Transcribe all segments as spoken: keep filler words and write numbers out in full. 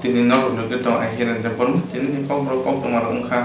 Tini norok nugwi tong, ang Hiren Debbarma, tini ni kokborok koktwma rok wngkha.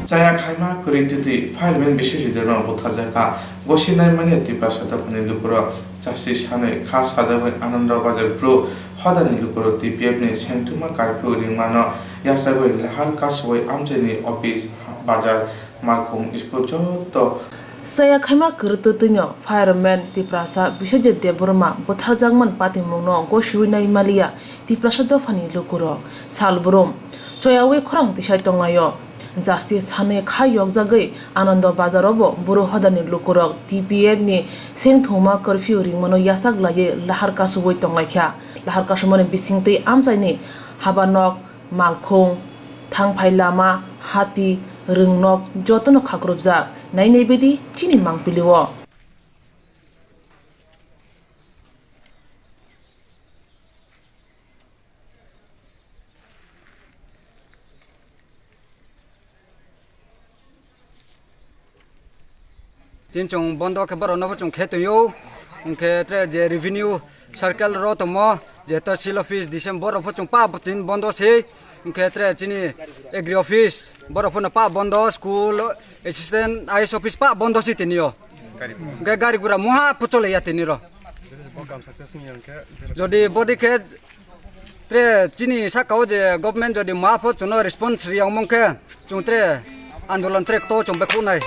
Chaya khaima kwrwi twtwi fireman Biswajit Debbarma butharjakha. Gosi naimani Tiprasa dophani lukurok chasi sanwi kha sajagwi Ananda Bazar bru hodani lukurok T P F ni sengthuma curfew ringmano yachagwi lahar kasugwi amchaini office, bazar, malkhung, school joto Chaya khaima kwrwi twtwino fireman Tiprasa Biswajit Debbarma butharjakman patimungno gosiwi naimaliya Tiprasa dophani lukurok. Salbrum choyawi khorang tisai tonglaio. Justice sanwi kha yokjagwi Ananda Bazar o bo bru hodani lukurok T P F ni sengthuma curfew ringmano yachak laiwi lahar kasugwi tonglaikha. Lahar kasumani bisingtwi amchaini habanok, malkhung, thangphai lama, hati, rwngnok jotono khakrupjak. Nai nai bidi chini mangpili o. Tin chwng bondo khe borok no bo chwng khe tongyo. Hwnkhe tre je revenue circle ro tongmo, je tahsil office, D C M borok pho chwng pa tin bondo se. Hwnkhe tre chini agri office borok pho no pa bondo, school, assistant I S office pa bondo se tini o. Hwnkhe gari gura muha pho chole ya tini ro. Jodi bodi khe tre chini saka o je government jodi ma pho chwngno response riyang mong khe chwng tre andolon tre to chwng bekhunai.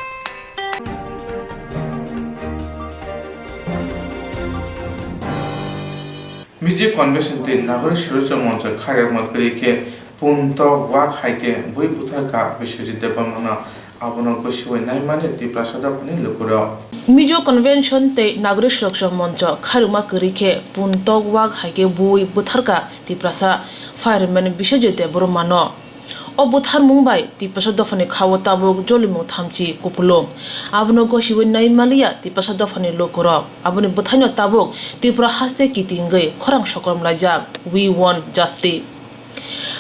Mizo Convention tei Nagorik Suraksha Moncho khairokma kwrwi khe punto wak hai khe bui butharkha Biswajit Debbarmano. Abono gosiwi naimani Tiprasa dophani lukurok. Mizo Convention tei Nagorik Suraksha Moncho khairokma kwrwi khe puntok wak hai khe bui butharkha Tiprasa fireman Biswajit Debbarmano. O butharmung bai Tiprasa dophani khao tabuk jolimung thamchi kupulung. Abono gosiwi naimaliya Tiprasa dophani lukurok. Aboni bwthaino tabuk Tripura haste kitingwi khorang sokrom laijak, "We want justice."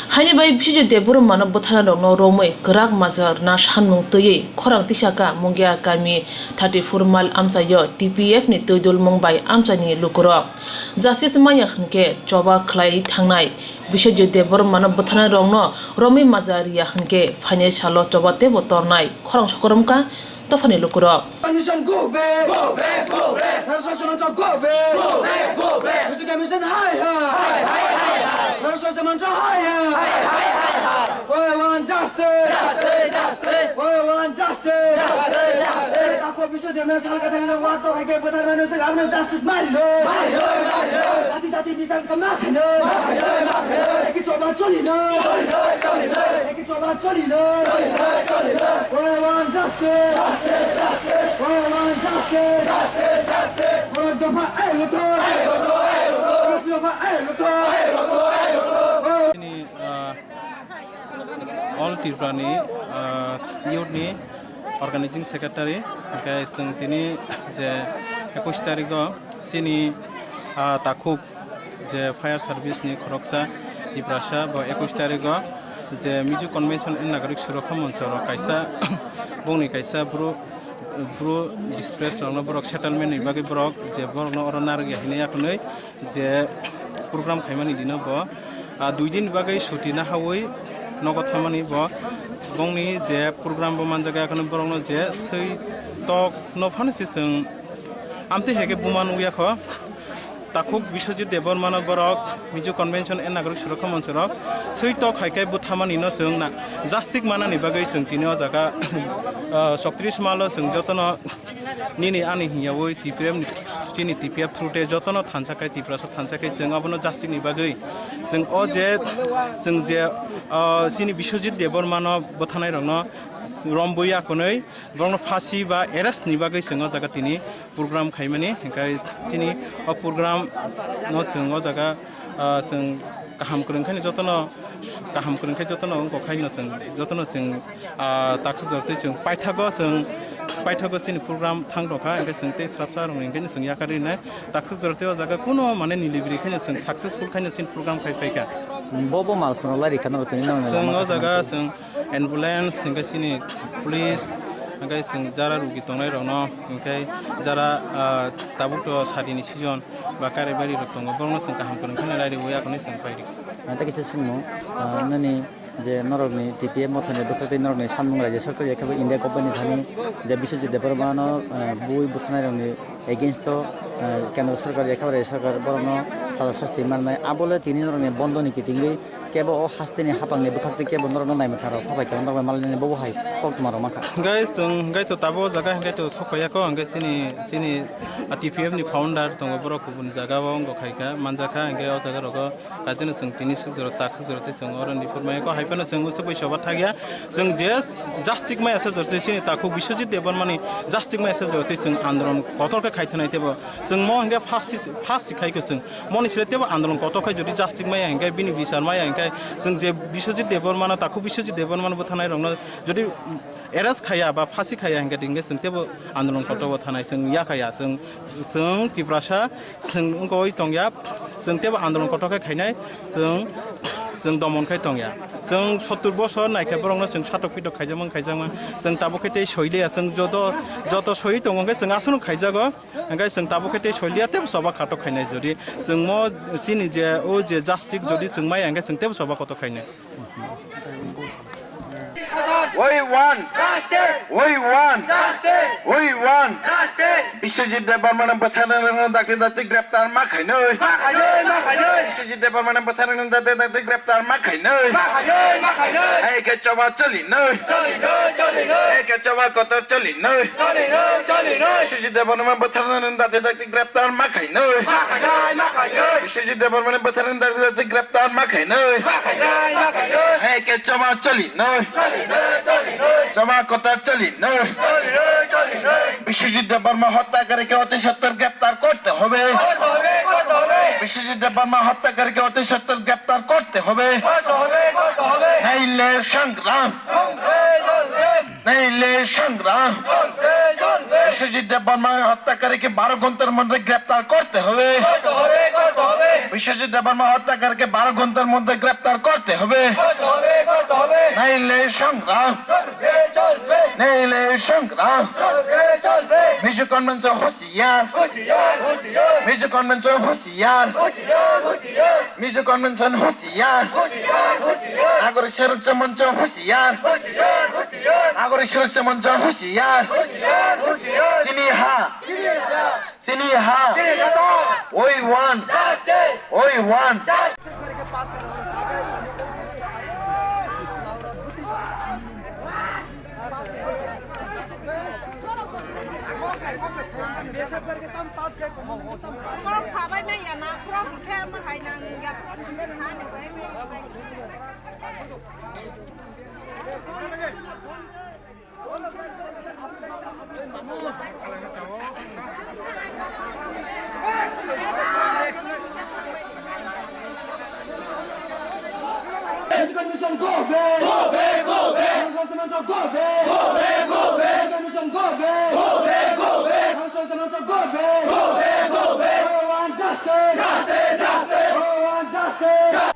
Haini bai Biswajit Debbarmano bwtharnarokno romwi kwrak majra rwna sanmung twiwi khorang tisaka Mungia kami thirty four mile amchaio T P F ni twi dulmung bai amchaini lukurok. Justice manya hwnkhe choba khlai thangnai. Biswajit Debbarmano bwtharnairokno romwi majra riya hwnkhe phainai salo choba teibo tornai khorang sokoromkha. Dophani lukurok. Commission go back. Go back, go back. Naraswasa Mancha go back. Go back, go back. Music Commission hai hai. Hai hai hai hai. Naraswasa Mancha hai hai. Hai hai hai hai. We want justice. Justice, justice. We want justice. Justice, justice. Tako Biswajit Debbarma salka thangna wak to hai ke bwtharmano se amne justice mari lo. Mari lo, mari lo. Jati jati bichar kama khino. Mari lo, mari lo. Eki choba choli lo. Choli lo, choli lo. Eki choba choli lo. Choli lo, choli lo. We want justice. Justice, justice. We want justice. Justice, justice. Borok dopha ai lotho. Ai lotho, ai lotho. Borok dopha ai lotho. Ai lotho, ai lotho. Chini, ah, All Tripura ni, ah, youth ni organizing secretary, hwnkhe chwng tini je ekush tarikh o chini, ah, takhuk je fire service ni khoroksa Tiprasa bo ekush tarikh o je Mizo Convention and Nagorik Suraksha Moncho rok kaisa bongni kaisa bru, bru displace rokno borok settlement ni bagwi borok je borokno oro narwk ya hinwi yakhnwi je program khaimani dino bo, ah, dui din bagwi suti nahawi nogo thamani bo bongni je program bo manjak ya kheno borokno je swi tok no phano se chwng amtwi hai khe buma nukya kho. Takhuk Biswajit Debbarmano borok Mizo Convention and Nagorik Suraksha Moncho rok swi tok hai khe buthamani no chwng na justice manani bagwi chwng tini o jaga, ah, chowtris malo chwng jotono nini ani hwnyaui T P F ni, chini T P F through te jotono thansa khai Tiprasa thansa khai chwng abono justice ni bagwi chwng o je chwng je, ah, chini Biswajit Debbarmano bwthanai rokno romwi akhonwi borokno phasi ba arrest ni bagwi chwng o jaga tini program khaimani, hwnkhe chini o program no chwng o jaga, ah, chwng kaham kwrwng khe jotono, kaham kwrwng khe jotono wngkok khaino chwng jotono chwng, ah, taksuk jortwi chwng paithago chwng, paithago chini program thang rokha, hwnkhe chwng tei srapsa rokni hwnkhe chwng yakarwi nai taksuk jortwi o jaga kuno mane nilibri khaino chwng successful khaino chini program khai phaikha. Bo bo mal kheno lai rikha no tini no chwng o jaga chwng ambulance, hwnkhe chini police, hwnkhe chwng jara rugi tongnai rokno, hwnkhe jara, ah, tabuk to sari ni season, ba kairai bari rok tongo, borokno chwng kaham kwrwng kheno rairwi akhorni chwng paidi. Ang tei kisa swngmung, ah, nini je norokni T P F mothani bwkhak tei norokni sanmung raijak sarkar ya khe bo India company thani je Biswajit Debbarmano, ah, bui butharnairokni against o, ah, kendra sarkar ya khe bo raijak sarkar borokno saja sasti mannai, abo le tini norokni bondoni kitingwi kebo o hasteni hapangni bwkhak tei kebo norokno naimwthang rok phabai khe norokbai malainani bobo hai koktwma rok mankha. Hwnkhe chwng hwnkhe to tabuk o jaga hwnkhe to sok phaiya kho, hwnkhe chini, chini, ah, T P F ni founder tongo, borok kubun jaga o wngkha khaikha manjakha, hwnkhe o jaga rogo kaisa no chwng tini suk jora tak suk jora tei chwng oro ni phuru maya kho, hai phano chwng usuk bai soba thakya, chwng je justice maya se jora chini takhuk Biswajit Debbarmani justice maya se jora tei chwng andolon kotor khe khai thwnai teibo chwng mo hwnkhe first, first khai kho chwng. Moni sile tebo andolon kotor khai jodi justice maya hingke bini bichar maya hingke chwng je Biswajit Debbarmano, takhuk Biswajit Debbarmano bwthanai rokno jodi arrest khaya ba phasi khaya hingke hingke chwng tebo andolon kotor bo thanai chwng ya khaya chwng, chwng Tiprasa chwng wngkoi tongya chwng tebo andolon kotor khai khainai chwng, chwng domon khai tongya chwng sottur bosor naikhe borokno chwng satok pitok khaijakma khaijakma chwng tabuk khe tei soileya chwng joto, joto soi tongo hingke chwng aswk no khaijago. Hingke chwng tabuk khe tei soiliya tebo choba kotor khainai jodi chwng mo chini je o je justice jodi chwng maya hingke chwng tebo choba kotor khainai. We want justice. We want justice. We want justice. Biswajit Debbarmano bwtharnai rokno dakti dakti greptar ma khainai. Ma khainai, ma khainai. Biswajit Debbarmano bwtharnai rokno dakti dakti greptar ma khainai. Ma khainai, ma khainai. Hai khe choba choli nai. Choli nai, choli nai. Hai khe choba kotor choli nai. Choli nai, choli nai. Biswajit Debbarmano bwtharnai rokno dakti dakti greptar ma khainai. Ma khainai, ma khainai. Biswajit Debbarmano bwtharnai rokno dakti dakti greptar ma khainai. Ma khainai, ma khainai. Hai khe choba choli nai. Choli nai, choli nai. Choba kotor choli nai. Choli nai, choli nai. Biswajit Debbarma হত্যাকারীকে অতি সত্বর গ্রেপ্তার করতে হবে। করতে হবে, করতে হবে। বিশ্বজিৎ দেববর্মা হত্যাকারীকে অতি সত্বর গ্রেপ্তার করতে হবে। করতে হবে, করতে হবে। নাইলে সংগ্রাম। সংগ্রাম, সংগ্রাম। নাইলে সংগ্রাম। চলবে, চলবে। বিশ্বজিৎ দেববর্মা হত্যাকারীকে বারো ঘন্টার মধ্যে গ্রেপ্তার করতে হবে। করতে হবে, করতে হবে। বিশ্বজিৎ দেববর্মা হত্যাকারীকে বারো ঘন্টার মধ্যে গ্রেপ্তার করতে হবে। করতে হবে, করতে হবে। নাইলে সংগ্রাম। চলবে, চলবে। নাইলে সংগ্রাম। চলবে, চলবে। মিজো কনভেনশন হুঁশিয়ার। হুঁশিয়ার, হুঁশিয়ার। মিজো কনভেনশন হুঁশিয়ার। হুঁশিয়ার, হুঁশিয়ার। মিজো কনভেনশন হুঁশিয়ার। হুঁশিয়ার, হুঁশিয়ার। নাগরিক সুরক্ষা মঞ্চ হুঁশিয়ার। হুঁশিয়ার, হুঁশিয়ার। নাগরিক সুরক্ষা মঞ্চ হুঁশিয়ার। হুঁশিয়ার, হুঁশিয়ার। চিনি হা। চিনি হা। চিনি হা। চিনি হা। We want. Justice. We want. Justice. Khorok sabai manya na, khorok hwnkhe ama hai nang ya, khorok hwnkhe sa ni bai manya. Mission go back! Go back, go back! Mission go back! Go back, go back! Mission go back! Go back, go back! Mission go back! Go back, go back! We want justice! Justice, justice! We want justice!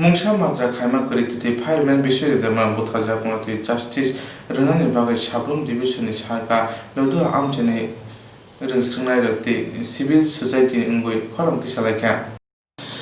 Mungsa majra khaima kwrwi twtwi fireman Biswajit Debbarma butharjakmano twi justice rwnani bagwi Sabrum Division ni saka Lodua amchaini rwngswngnairok tei civil society wngwi khorang tisalaikha.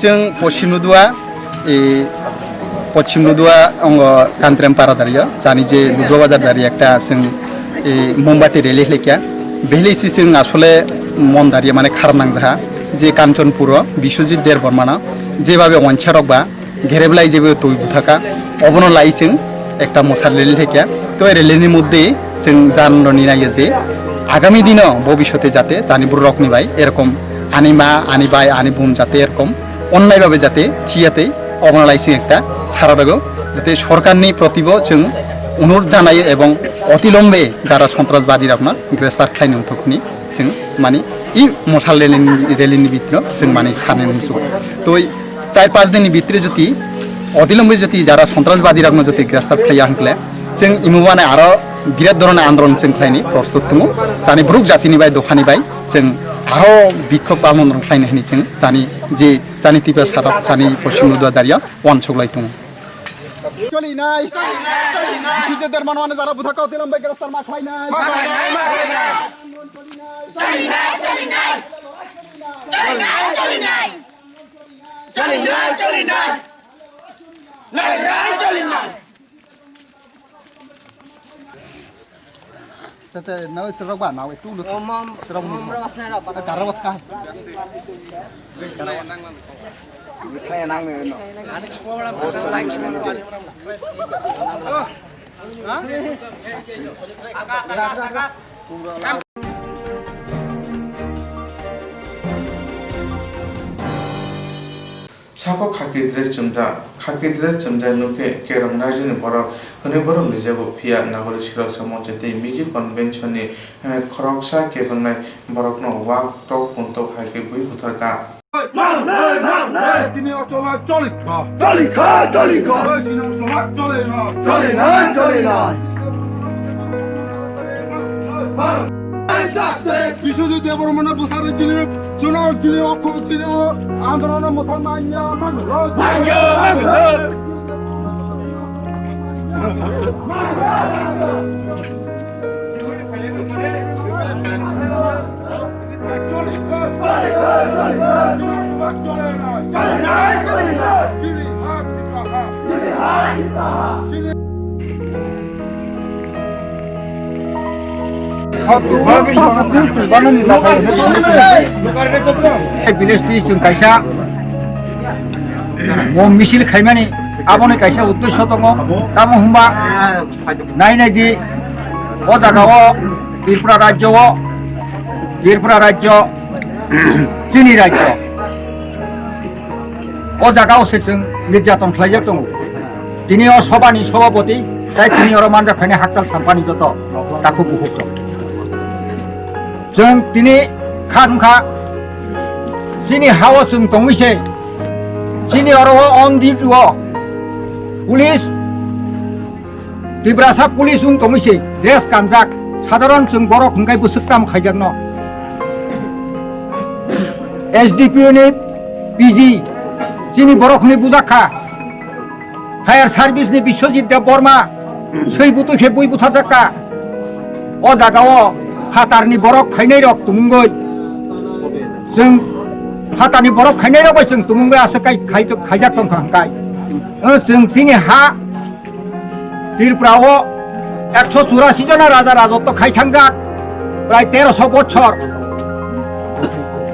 Chwng Poschim Ludua, e, Poschim Ludua ongo Kantrem para dario, chani je Ludua bazar dario ekta chwng, e, mombati rally khlaikha. Bihli si chwng asole mon dario mane kharap nangjaha je Kanchanpuro Biswajit Debbarmano jebabe wansa rok ba gereblai jebe twi buthaka, obono lai chwng ekta mosa rally thekya. To ei rally ni moddhe chwng janroni naiya je agami dino bobishote jate chani borok rokni bai erokom ani ma, ani bai, ani bun jate erokom onnai babe jate thiyate, obono lai chwng ekta sara dago. Jate sorkarni protibo chwng onurod janai ebong otilombe jara sontrasbadi rokno greftar khlaini wngthok hwnwi chwng mani i mosa rally ni, rally ni bitino chwng mani sanani muchungo. Toi char panch din ni bitire jodi odilombe jodi jara sontrasbadi rokno jodi greftar khlaiya hwnkhe chwng imo mane aro birat dhoroner andolon chwng khlaini prostut tongo. Chani borok jatini bai dophani bai chwng aro bikhok andolon khlaini hwnwi chwng chani je chani Tiprasa rok chani Poschim Ludua dario uansuk lai tongo. Choli nai. Biswajit Debbarmano jara buthaka odilombe greftar ma khlainai. Choli nai, choli nai. Choli nai, choli nai. Choli nai, choli nai. Nai, nai, choli nai. Tete, nao chirok ba, nao itu lut. Om, om, chirok om, lut. Om, rom, om, rom. Chirok lut kai. Kaya nang ne no. Sako khaki dress chumjak, khaki dress chumjak nukhe kerong raijoni borok hwnwi borok rijabo, phiya nagorik suraksa moncha tei Mizo convention ni, eh, khoroksa kebengnai borokno wak tok puntok hai khe bui butharkha. Chini o choli kha. Choli kha, choli kha. Choli nai, choli nai. Biswajit Debbarmano bwsarwi chini, chini, chini o, chini o andolon mwthang manya, manya, manya. Village twi chwng kaisa bo misil khaimani, aboni kaisa uddesyo tongo, tamo hwnba nai nai di, o jaga o Tripura rajyo o, Tripura rajyo chini rajyo. O jaga o se chwng nirjaton khlaijak tongo. Tini o sobani sobapoti, tai tini oro manjak phainai hakchal sampani joto takhuk bukhuk tong. Chwng tini kha wngkha, chini ha o chwng tongwi se, chini oro o on duty o police Tiprasa police wng tongwi se dress kanjak, sadharon chwng borok hwnkhe bwswk tamo khaijakno. S D P O ni P G, chini borok hwnwi bujak kha. Fire service ni Biswajit Deb Borma, swi butwi khe bui butharjak kha. O jaga o phatar ni borok phainai rok tumungwi, chwng phatar ni borok phainai rok bai chwng tumungwi aswk kai khai, khaijak tong kha hwnkhe. O chwng chini ha Tripura o ekso churasi jona raja rajotto khai thangjak, prai teroso bochor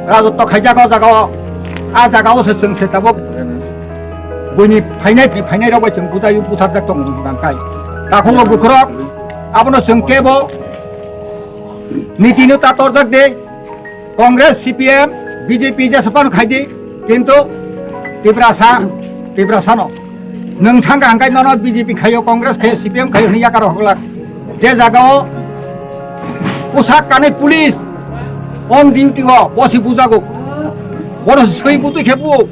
rajotto khaijak o jaga o. A jaga o se chwng se tabuk buini phainai, phainai rok bai chwng bujai butharjak tong nang khai. Takhuk rok bukhurok abono chwng kebo niti no ta torjak de. Congress, C P M, B J P jesa phano khai di, kintu Tiprasa, Tiprasa no. Nwng thang kha hwnkhe nono B J P khaio, Congress khaio, C P M khaio hwnwi yakar rok hokla. Je jaga o poshak kanwi police on duty o bosi bujago. Bono swi butwi khe bu.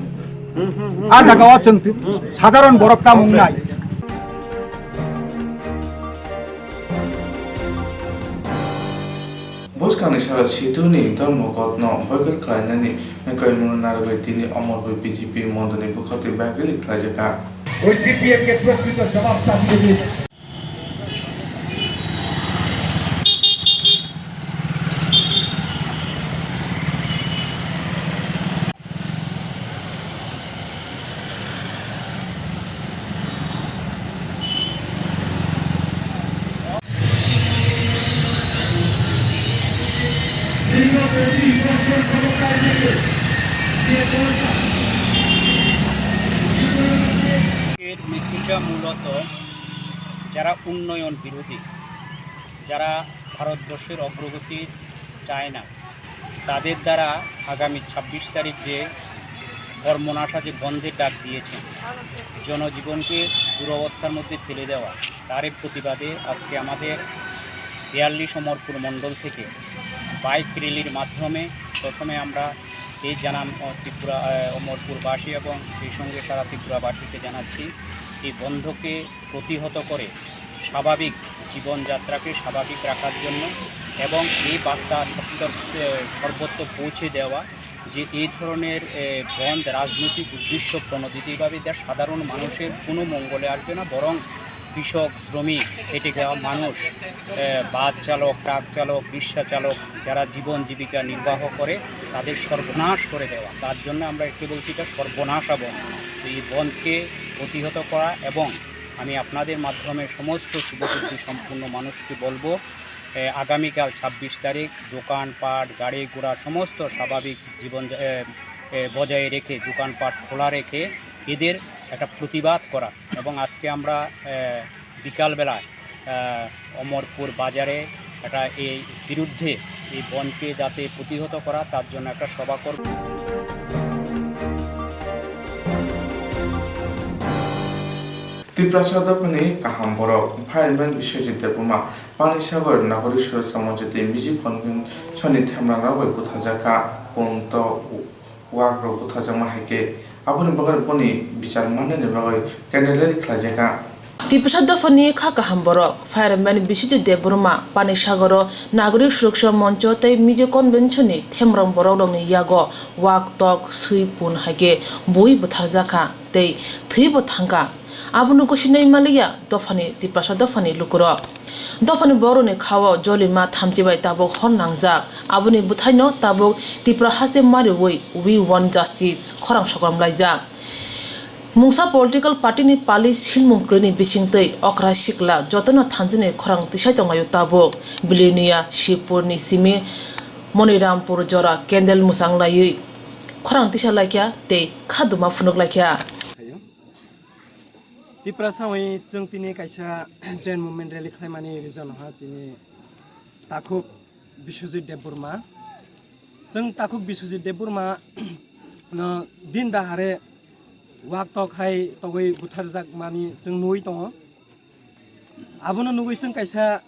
A jaga o chwng sadharon borok ta mung nai. Bwskangni sara Situ ni Dharmaghat no boycott khlainani koimungno narwgwi tini Omorpur B J P mondolni bwkhao tei bike rally khlaijakha. ওই সিপিএম কে প্রকৃত জবাব চাপিয়ে দিন। এর মিছিলটা মূলত যারা উন্নয়ন বিরোধী, যারা ভারতবর্ষের অগ্রগতি চায় না, তাদের দ্বারা আগামী ছাব্বিশ তারিখ যে কর্মনাশা, যে বন্ধের ডাক দিয়েছেন, জনজীবনকে দুরবস্থার মধ্যে ফেলে দেওয়া, তারই প্রতিবাদে আজকে আমাদের বিয়াল্লিশ অমরপুর মণ্ডল থেকে বাইক র্যালির মাধ্যমে প্রথমে আমরা এই জানাম, আহ, ত্রিপুরা, আহ, অমরপুরবাসী এবং সেই সঙ্গে সারা ত্রিপুরাবাসীকে জানাচ্ছি, এই বন্ধকে প্রতিহত করে স্বাভাবিক জীবনযাত্রাকে স্বাভাবিক রাখার জন্য এবং এই বার্তা সত্তর, আহ, সর্বত্র পৌঁছে দেওয়া যে এই ধরনের, আহ, বন্ধ রাজনৈতিক উদ্দেশ্য প্রণোদিতভাবে যা সাধারণ মানুষের কোনো মঙ্গলে আসবে না, বরং কৃষক, শ্রমিক, খেটে খাওয়া মানুষ, আহ, বাস চালক, ট্রাক চালক, রিক্সা চালক, যারা জীবন জীবিকা নির্বাহ করে, তাদের সর্বনাশ করে দেওয়া। তার জন্য আমরা একে বলছি, এটা সর্বনাশা বন্ধ। তো এই বন্ধকে প্রতিহত করা এবং আমি আপনাদের মাধ্যমে সমস্ত শুভবুদ্ধি সম্পন্ন মানুষকে বলবো, এ, আগামীকাল ছাব্বিশ তারিখ দোকানপাট, গাড়ি ঘোড়া সমস্ত স্বাভাবিক জীবন, এ, এ, বজায় রেখে, দোকানপাট খোলা রেখে এদের একটা প্রতিবাদ করা। এবং আজকে আমরা, এ, বিকালবেলায়, এ, অমরপুর বাজারে একটা এই বিরুদ্ধে, এই বনকে যাতে প্রতিহত করা, তার জন্য একটা সভা করব। Tiprasa dophani kaham borok, Fireman Biswajit Debbarma, Panisagar Nagorik Suraksha Moncho tei Music Convention ni themrang rok bai butharjak kha. Pungto wak rok butharjakma hai khe aboni bagwi boni bichar mannani bagwi candle rally khlaijakha. Tiprasa dophani kha kaham borok, Fireman Biswajit Debbarma, Panisagaro Nagorik Suraksha Moncho tei Mizo Convention ni themrang borok rokni yago wak tok swi pun hai khe bui butharjakha tei thwibo thangkha. Abono gosinai maliya dophani, Tiprasa dophani lukurok. Dophani borokni khao jolima thamchi bai tabuk hor nangjak. Aboni bwthaino tabuk Tipra haste mariwi We Want Justice khorang sokrom laijak. Mungsa political party ni pali silmung kwrwini bisingtwi okra sikla jotono thanjani khorang tisai tonglaio tabuk. Bilonia, Shibpur ni simi Monirampur jora candle mwchang laiwi khorang tisa laikha tei khaduma phunuk laikha. Tiprasa oi chwng tini kaisa joint movement rally khlaimani reason ha chini takhuk Biswajit Debbarma. Chwng takhuk Biswajit Debbarma no din dahare wak tok hai togwi butharjak mani chwng nugwi tongo. Abono nugwi chwng kaisa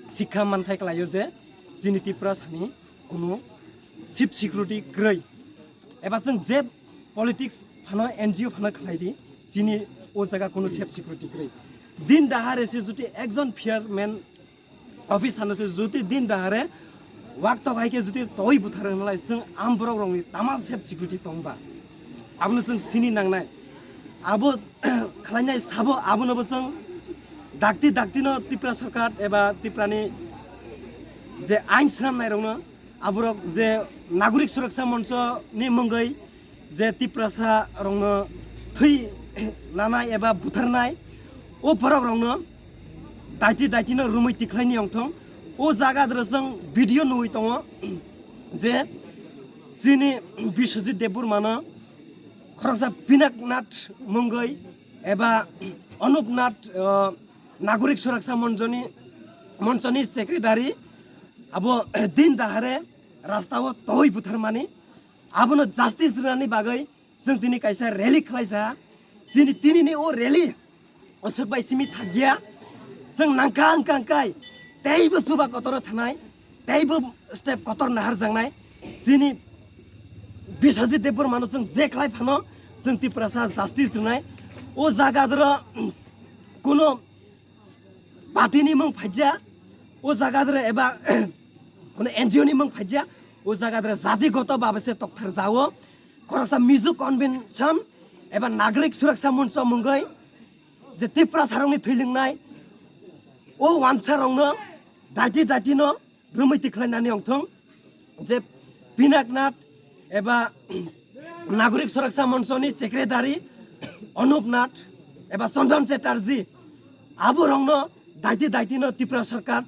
sikha manthai khlaio je chini Tiprasani kunu safe security kwrwi. Eba chwng je politics phano N G O phano khlai di, chini o jaga kunu safe security kwrwi. Din dahare se juti ekjon fireman officer no se juti din dahare Wak tok hai khe jodi toi buthar hwnlai chwng am borok rokni tama sep security tongba. Abono chwng sini nangnai. Abo khlainai sabo abono bo chwng dakti daktino Tripura sarkar eba Tripurani je ain swnamnai rokno aborok je Nagorik Suraksa Moncho ni mungwi je Tiprasa rokno thwi nanai eba butharnai o borok rokno daiti daitino rumui tikhlaini ongthong. O jaga dwrwsong video nugwi tongo je chini Biswajit Debbarmano khoroksa Pinaknath mungwi eba Anupnath, uh, Nagorik Suraksa Monchoni, Monchoni secretary abo din dahare rastao toi butharmani abono justice rwnani bagwi chwng tini kaisa rally khlaisa. Chini tinini o rally oswk bai simi thakya. Chwng nangkha wngkha wngkai teibo chuba kotoro thanai, teibo step kotor naharjaknai. Chini Biswajit Debbarmano chwng je khlai phano chwng Tiprasa justice rwnai. O jaga doro kuno party ni mung phaijya, o jaga dre eba kuno N G O ni mung phaijya, o jaga dre jati goto babe se tokthar jao. Khoroksa Mizo Convention eba Nagorik Suraksa Moncho mungwi je Tiprasa rokni thwi lwngnai, o wansa rokno daiti daiti no rumui tikhlainani ongthong je Pinaknath eba Nagorik Suraksa Monchoni secretary Anupnath eba Chandan Chatterjee abo rokno daiti daiti no Tripura sarkar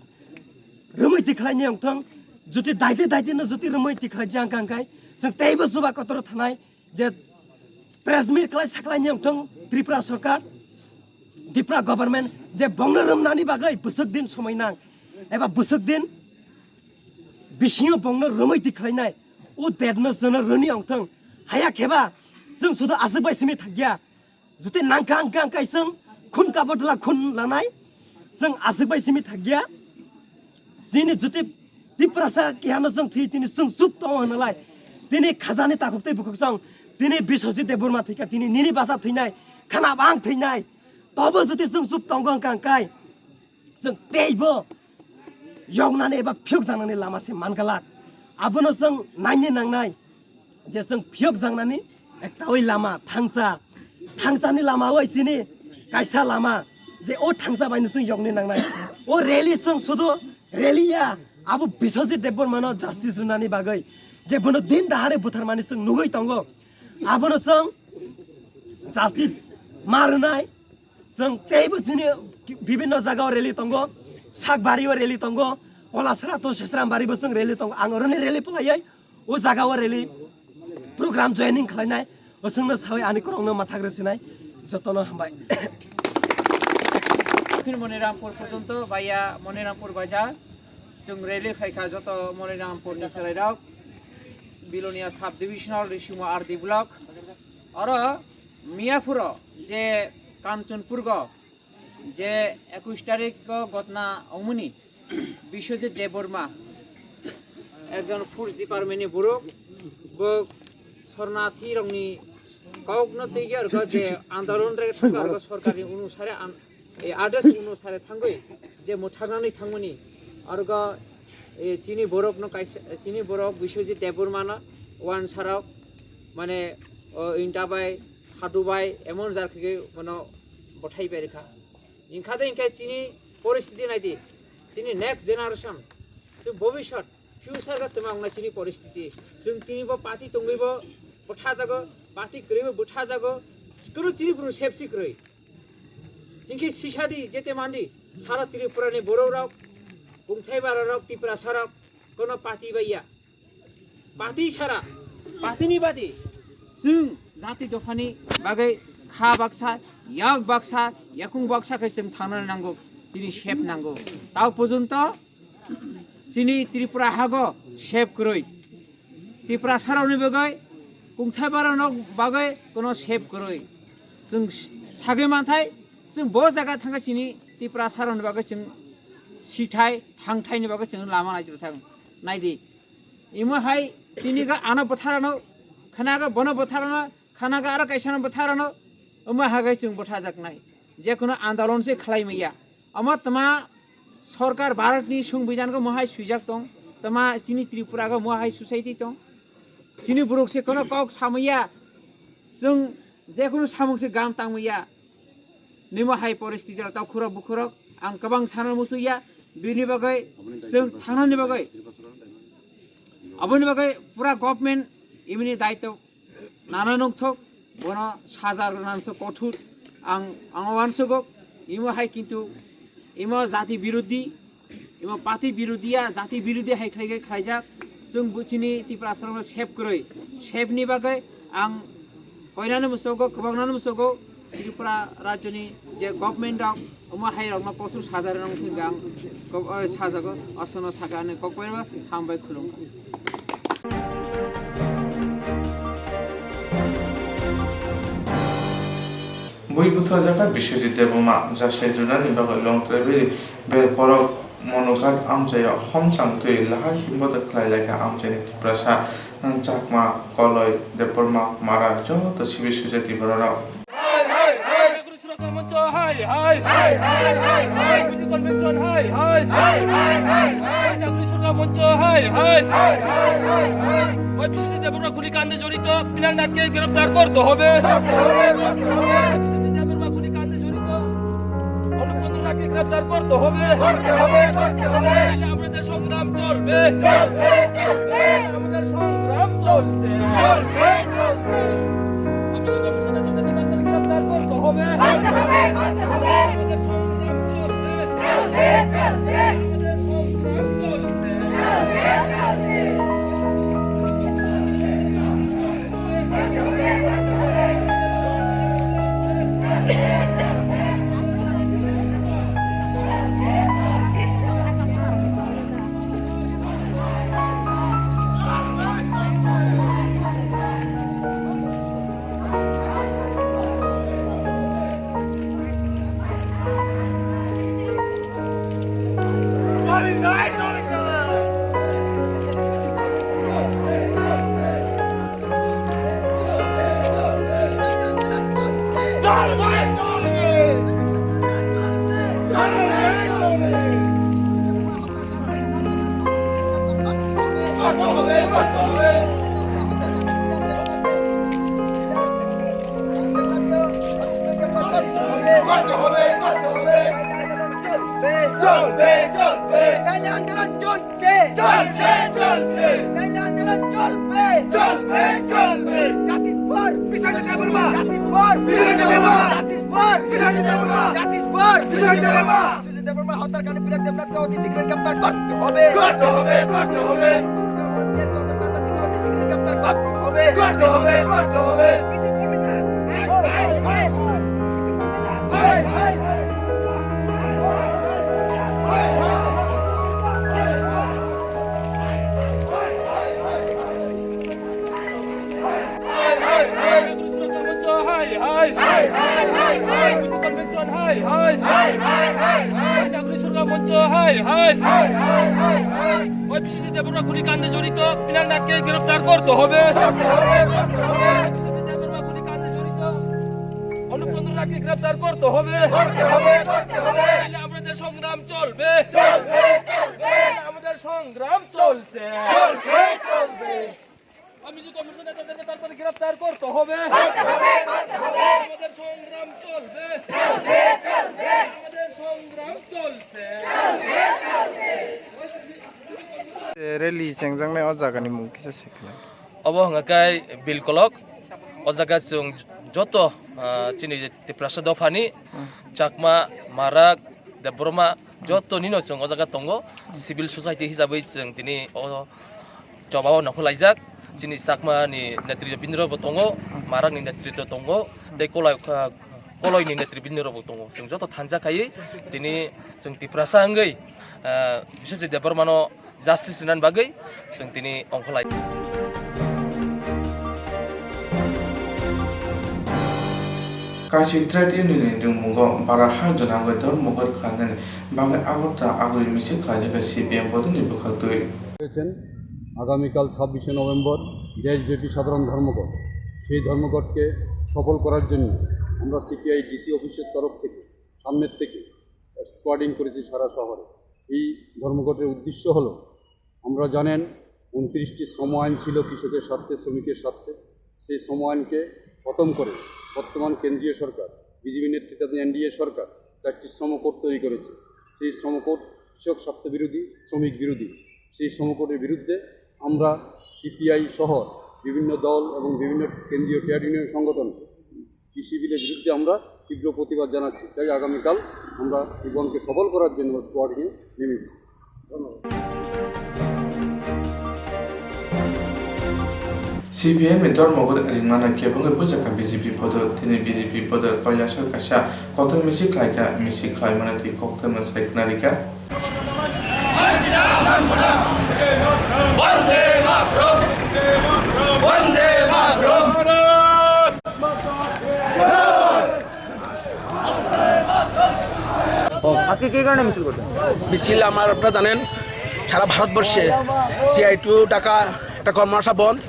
rumui tikhlaini ongthong. Juti daiti daiti no juti rumui tikhlai jang kangkai chwng teibo chuba kotoro thanai je press meet khlai saklaini ongthong Tripura sarkar, Tripura government je bongno rwmnani bagwi bwswk din somoi nang eba bwswk din bisingo bongno rwmwi tikhlainai o date no jono rwni ongthong. Haya kheba chwng sudo aswk bai simi thakya. Juti nangkha wngkha wngkha chwng khun kabodla khun lanai chwng aswk bai simi thakya. Chini juti Tiprasa kehano chwng thwi tini chwng chup tongo hwnalai tini khajani takhuk tei bukhuk chwng tini Biswajit Debbarma thwikha tini nini basa thwinai khana bang thwinai tobo juti chwng chup tongo wngkha wngkai chwng teibo yoknani eba phiyok jangnani lama se mangalak. Abono chwng naini nangnai je chwng phiyok jangnani ekta oi lama thangsa, thangsani lama oi chini kaisa lama je o thangsa baino chwng yokni nangnai. O rally chwng sudo rally ya abo Biswajit Debbarmano justice rwnani bagwi je bono din dahare butharmani chwng nugwi tongo. Abono chwng justice ma rwnai. Chwng teibo chini bibinno jagao rally tongo, Sakbario rally tongo, Kolasra to Sesrambari bo chwng rally tongo. Ang oroni rally phlaiwi o jagao rally program joining khlainai, o chwngno sawi ani korokno mathak rwsinai, jotono hambai. Dakshin Monirampur porjonto via Monirampur bazar chwng rally khlaikha joto Monirampurni chwrairok, Bilonia sub divisional Risimo R D block. Oro Miyapuro je Kanchanpurgo je ekush tarikgo gotna ongmani Biswajit Debbarma ekjon forest department ni borok, bo sornathi rokni kokno twiwi arokhe je andolon re thangkha arokhe sorkarni onusare an-, e, address onusare thangwi je mwthaknani thangmani arokhe, e, chini borokno kaisa, chini borok Biswajit Debbarmano wansarok mane, o, inta bai, hadu bai, emon jar khe bono bothai bai rikha. Hinkha de hinkhe chini poristiti naidi, chini next generation, chini bobisot, future ga twma wngna chini poristiti. Chwng tini bo party tongwi bo bwtha jago, party kwrwi bo bwtha jago, kunu chini bwrwi safety kwrwi. Hinkhe sisadi jete mandi, sara Tripura ni borok rok, kungthai bara rok, Tiprasa rok, kono party bai ya. Party sara, party ni badi, chwng jati dophani bagwi kha baksa, yak baksa, yakung baksa khe chwng thangna nango, chini sep nango. Tao porjonto chini Tripura hago sep kwrwi. Tiprasa rokni bagwi, kungthai bara rok bagwi kono sep kwrwi. Chwng sagwi manthai, chwng bo jaga thangkha chini Tiprasa rokni bagwi chwng sithai, thangthaini bagwi chwng lama nai thang, naidi. Imo hai tini ga ano bwtharano, khana ga bono bwtharano, khana ga aro kaisano bwtharano, omo hagai chwng bwthajaknai. Jekhuno andolon se khlai maya. Omo tma sorkar Bharatni Songbidango mohai swijak tong. Tama chini Tripura go mo hai society tong. Chini borok se kono kok samaya. Chwng je kono samung se gam tangmaya. Nimo hai poristiti rok tau khurok bukhurok ang kwbang sana musuya. Bini bagwi chwng thanani bagwi. Aboni bagwi pura government imini daitw nana nungthok, bono saja rwna nungthok kothor. Ang, ang wansugok, imo hai kintu, imo jati birodhi, imo party birodhi ya, jati birodhi hai khlai khlaijak. Chwng bo chini Tiprasarokno save kwrwi, save ni bagwi ang koinani musugo, kwbangnani musugo, Tripura rajyoni je government rok, omo hai rokno kothor saja rwna nungthok ang, ko-, o, sajago, osono saka ani kokbai rw, hambai khulumkha. Bui buthar jaka Biswajit Debbarma jasai rwnani bagwi Longtrai Valley ber borok Monoghat amchaio homchang twi lahai himbodo khlai laikha amchaini Tiprasa, Chakma, Koloi, Debbarma, Mara joto civil society bororok. নাগরিক সুরক্ষা মঞ্চ হাই হাই, হাই হাই হাই হাই, convention হাই হাই, হাই হাই হাই হাই, নাগরিক সুরক্ষা মঞ্চ হাই হাই, হাই হাই হাই হাই, ওই বিশ্বজিৎ দেববর্মা গুলিকাণ্ডে জড়িত পিনাক নাথকে গ্রেফতার করতে হবে। করতে হবে, করতে হবে। বিশ্বজিৎ দেববর্মা গুলিকাণ্ডে জড়িত অনুপ চন্দ্র নাথকে গ্রেফতার করতে হবে। করতে হবে, করতে হবে। নাইলে আমাদের সংগ্রাম চলবে। চলবে, চলবে। আমাদের সংগ্রাম চলছে। চলছে, চলছে। আমাদের সংগ্রাম চলছে। গ্রেফতার করতে হবে। করতে হবে, করতে হবে। আমাদের সংগ্রাম চলবে। চলবে, চলবে। আমাদের সংগ্রাম চলছে। চলবে, চলবে। চলবে, চলবে। নাইলে আন্দোলন চলবে। চলছে, চলবে। চলছে, চলছে। নাইলে আন্দোলন চলবে। চলবে, চলবে। Justice for Biswajit Debbarma. Justice for Biswajit Debbarma. Justice for Biswajit Debbarma. Justice for Biswajit দেববর্মা। বিশ্বজিৎ দেববর্মা হত্যাকাণ্ডে পিনাক দেবনাথকে অতি শীঘ্র গ্রেফতার করতে হবে। করতে হবে, করতে হবে। চন্দ্রকান্ত সিংহ অতি শীঘ্র গ্রেফতার করতে হবে। করতে হবে, করতে হবে। কিছু করবে না। হাই, হাই। হাই, হাই, হাই, হাই। কনভেনশন হাই, হাই। হাই, হাই, হাই, হাই। নাগরিক সুরক্ষা মঞ্চ হাই, হাই। হাই, হাই, হাই, হাই। ওই বিশ্বজিৎ দেববর্মা গুলিকাণ্ডে জড়িত পিনাক নাথকে গ্রেফতার করতে হবে। করতে হবে, করতে হবে। বিশ্বজিৎ দেববর্মা গুলিকাণ্ডে জড়িত অনুপ চন্দ্র নাথকে গ্রেফতার করতে হবে। করতে হবে, করতে হবে। নাইলে আমাদের সংগ্রাম চলবে। চলবে, চলবে। নাইলে আমাদের সংগ্রাম চলছে। চলছে, চলবে। আমি যে কমিশন নেতাদেরকে তাড়াতাড়ি গ্রেফতার করতে হবে। করতে হবে, করতে হবে। আমাদের সংগ্রাম চলবে। চলবে, চলবে। আমাদের সংগ্রাম চলছে। চলবে, চলবে। Rally chengjaknai o jagani mung kisa se khna. Obo hwnga khe Bilkolok. O jaga chwng joto, ah, chini Tiprasa dophani, hmm, Chakma, Marak, Debbarma, joto nino chwng o jaga tongo. Civil society hisabwi chwng tini o choba o nongkhor laijak. Chini Chakma ni netribindro bo tongo, Marak ni netribindro tongo, tei Koloi, ah, Koloi ni netribindro bo tongo. Chwng joto thansa khaiwi tini chwng Tiprasa wngwi, ah, Biswajit Debbarma no justice rinani bagwi chwng tini ongkholai. Kaisi trade union ni nwngmungo bara ha gwnangwi dhormoghor khlainani bagwi Agartala aguri misil khlaijak C P M bodolni bwkhaktwi. হয়েছেন। আগামীকাল ছাব্বিশে নভেম্বর দেশব্যাপী সাধারণ ধর্মঘট। সেই ধর্মঘটকে সফল করার জন্য আমরা সিপিআই ডিসি অফিসের তরফ থেকে সামনের থেকে স্কোয়াডিং করেছি সারা শহরে। এই ধর্মঘটের উদ্দেশ্য হলো আমরা জানেন, ঊনত্রিশটি শ্রম আইন ছিল কৃষকের স্বার্থে, শ্রমিকের স্বার্থে। সেই শ্রম আইনকে খতম করে বর্তমান কেন্দ্রীয় সরকার, বিজেপি নেতৃত্বাধীন এনডিএ সরকার চারটি শ্রম কোড তৈরি করেছে। সেই শ্রম কোড কৃষক স্বার্থ বিরোধী, শ্রমিক বিরোধী। সেই শ্রম কোডের বিরুদ্ধে আমরা সিপিআই সহ বিভিন্ন দল এবং বিভিন্ন কেন্দ্রীয় ট্রেড ইউনিয়ন সংগঠন কৃষি বিলের বিরুদ্ধে আমরা তীব্র প্রতিবাদ জানাচ্ছি। তাই আগামীকাল আমরা এই বনকে সফল করার জন্য স্কোয়াড নিয়ে নেমেছি। CPM ni dormo rimano kebengwi bujaka BJP পদক, tini বিজেপি পদক Kailasor kaisa kotor misil khlaikha, misil khlaimano twi koktwma sai khwnarikha. আজকে কি কারণে মিছিল করছেন? মিছিল আমার, আপনারা জানেন, সারা ভারতবর্ষে সিআইটিউ ডাকা একটা কর্মশালা বন্ধ।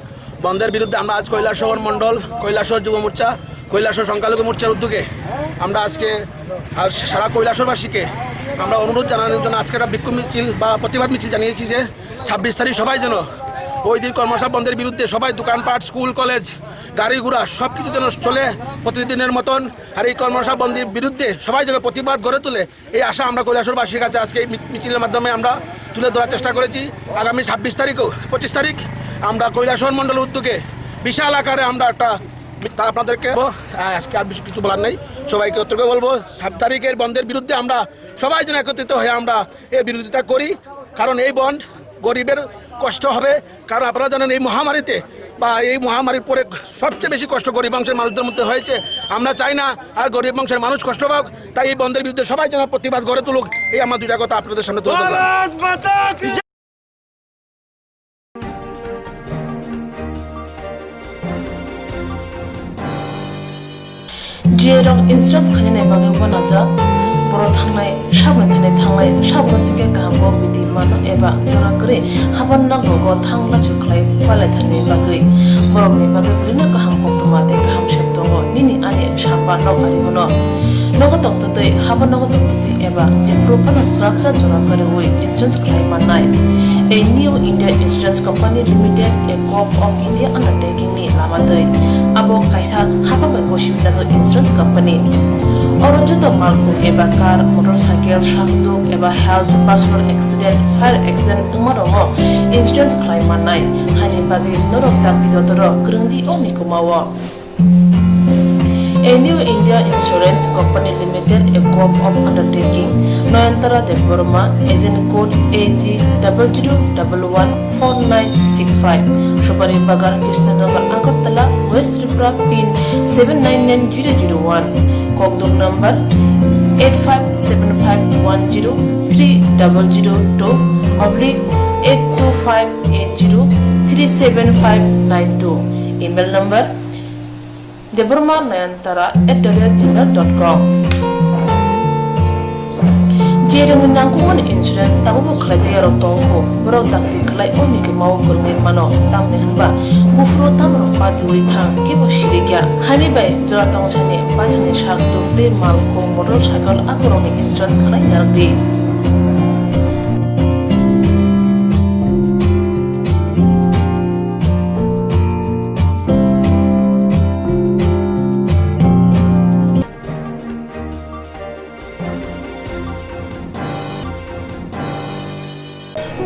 বন্ধের বিরুদ্ধে আমরা আজ কৈলাসহর মণ্ডল, কৈলাসহর যুব মোর্চা, কৈলাসহর সংখ্যালঘু মোর্চার উদ্যোগে আমরা আজকে আর সারা কৈলাসহরবাসীকে আমরা অনুরোধ জানানোর জন্য আজকে একটা বিক্ষোভ মিছিল বা প্রতিবাদ মিছিল জানিয়েছি যে ছাব্বিশ তারিখ সবাই যেন ওই দিন কর্মশালা বন্ধের বিরুদ্ধে সবাই দোকানপাট, স্কুল, কলেজ, গাড়ি ঘোড়া সব কিছু যেন চলে প্রতিদিনের মতন। আর এই কর্মশালা বন্ধের বিরুদ্ধে সবাই যেন প্রতিবাদ গড়ে তোলে, এই আশা আমরা কৈলাসহরবাসীর কাছে আজকে এই মি- মিছিলের মাধ্যমে আমরা তুলে ধরার চেষ্টা করেছি। আগামী ছাব্বিশ তারিখও, পঁচিশ তারিখ আমরা কৈলাসহর মণ্ডল উদ্যোগে বিশাল আকারে আমরা একটা মি- তা আপনাদেরকে বলবো। আ- আজকে আর বেশি কিছু বলার নেই, সবাইকে অতটুকু বলবো, সাত তারিখের বন্ধের বিরুদ্ধে আমরা সবাই যেন একত্রিত হয়ে আমরা এর বিরোধিতা করি। কারণ এই বন্ধ গরিবের কষ্ট হবে, কারণ আপনারা জানেন এই মহামারীতে বা এই মহামারীর পরে সবচেয়ে বেশি কষ্ট গরিব অংশের মানুষদের মধ্যে হয়েছে। আমরা চাই না আর গরিব অংশের মানুষ কষ্ট পাক, তাই এই বন্ধের বিরুদ্ধে সবাই যেন প্রতিবাদ গড়ে তুলুক। এই আমার দুইটা কথা আপনাদের সামনে তুলে ধরলাম। Jiyarok insurance khainani bagwi uanajak, borok thangnai saboni thani thanglai, saboni singkhe kaham kok bidi mano eba jora kwrwi haban nogo thang lachu khlai palai thani bagwi. Borokni bagwi bwrwino kaham koktwma tei kaham sep tongo nini ani sapa nok ari bono. Nogo tongtwtwi, haban nogo tongtwtwi eba jephuru phano srapsa jora kwrwi insurance khlai mannai. A New India Insurance Company Limited, a Corp of India undertaking ni lama twi. Abo kaisa hapang bai gosi wnajak insurance company. Oro joto malkhung eba car, motorcycle, sakduk eba health, personal accident, fire accident wngma rokno insurance khlai mannai. Haini bagwi norok dakti dotoro kwrwngdi o mikumao. A New India Insurance Company Limited, a Corp of Undertaking, Noyantara Debbarma, agent code A G double zero double one four nine six five, Supari Bagan, Krishnanagar, Agartala, West Tripura, pin seven nine nine zero zero one, Kokdok number eight five seven five one zero three double zero two oblique eight two five eight zero three seven five nine two, email number Debbarma Nayantara at the rate gmail dot com. Jerwngni nangkukmani insurance tabukbo khlaijak yarok tongkho, borok dakti khlai o mikimao kwrwngwi mano, tamni hwnba buphuru tamrok patiui thang kebo sirikya. Haini bai jora tongsani paithani sak tuk tei malkhung motor cycle akorokni insurance khlai narwkdi.